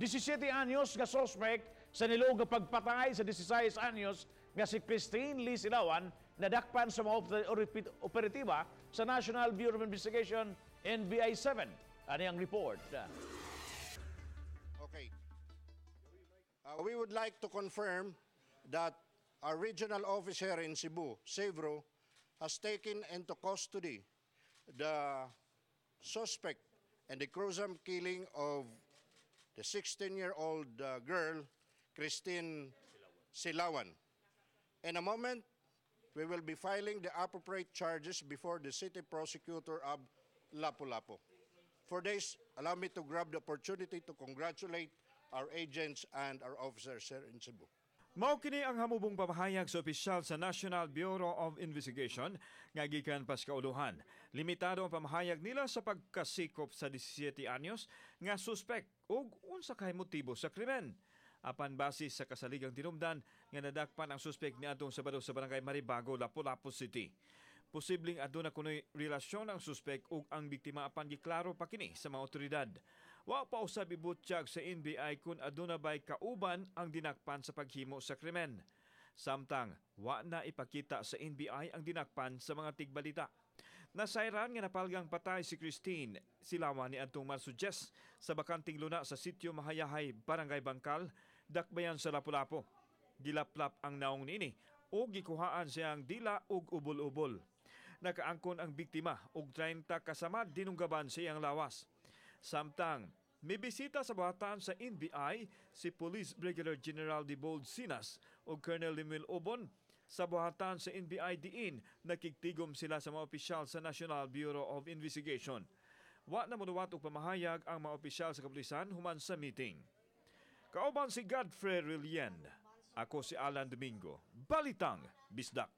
17 anyos nga suspect sa niluog nga pagpatay sa 16 anyos nga si Christine Lee Silawan nadakpan sa mga operatiba sa National Bureau of Investigation, NBI 7. Ano ang report? Okay. We would like to confirm that our regional officer in Cebu, Sevro, has taken into custody the suspect in the gruesome killing of the 16-year-old girl, Christine Silawan. In a moment, we will be filing the appropriate charges before the city prosecutor of Lapu-Lapu. For this, allow me to grab the opportunity to congratulate our agents and our officers here in Cebu. Mao kini ang hamubong pamahayag sa opisyal sa National Bureau of Investigation nga gikan pa sa kauluhan. Limitado ang pamahayag nila sa pagkasikop sa 17 anyos nga suspek ug unsa kay motibo sa krimen. Apan base sa kasaligang tinubdan nga nadakpan ang suspek niadtong Sabado sa Barangay Maribago, Lapu-Lapu City. Posibleng aduna kunoy relasyon ang suspek ug ang biktima, apan giklaro pa kini sa mga otoridad. Wa pa usab ibutyag sa NBI kung aduna bay kauban ang dinakpan sa paghimo sa krimen. Samtang wa na ipakita sa NBI ang dinakpan sa mga tigbalita. Nasayran nga napalgang patay si Christine Silawan niadtong Marso 10 sa bakanting luna sa Sitio Mahayahay, Barangay Bangkal, Dakbayan sa Lapu-Lapu. Gilaplap ang naong niini o gikuhaan siyang dila ug ubol-ubol. Nakaangkon ang biktima og 30 kasamad dinunggaban sa iyang lawas. Samtang mibisita sa buhatan sa NBI si Police Brigadier General Debold Sinas ug Colonel Lemuel Obon sa buhatan sa NBI diin nakigtigom sila sa mga opisyal sa National Bureau of Investigation. Wa na moduwat og pamahayag ang mga opisyal sa kapulisan human sa meeting. Kauban si Godfrey Relien. Ako si Alan Domingo. Balitang Bisdak.